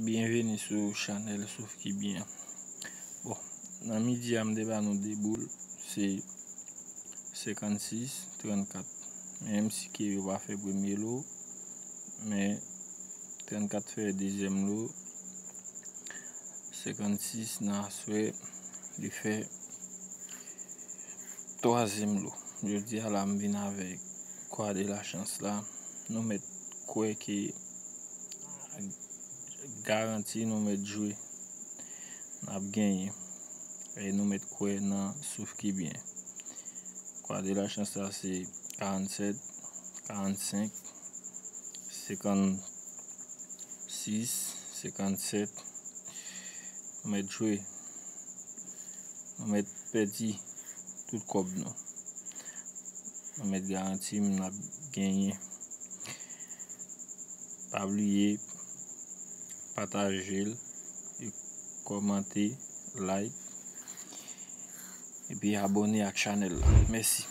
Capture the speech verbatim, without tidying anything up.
Byenveni sou chanèl Souf ki byen. Bon, nan midi a m te ba nou de boul, se senkannsis, trannkat. Menm si ke yo pa fè premye lo, men trannkat fè dezyèm lo, senkannsis nan aswè, li fè twazyèm lo. Jodi a la, m vin avèk Kwa de la Chans la. Nou mèt kwè ke garanti nou mèt jwe, n ap genyen. E nou mèt kwè nan Souf ki byen. Kwa de la Chans la se karannsèt, karannsenk, senkannsis, senkannsèt. Nou mèt jwe. Nou mèt pèdi tout kòb nou. Nou mèt garanti m n ap genyen. Pa bliye pataje l, e kòmante, like, epi abòne ak chanèl la. Mèsi.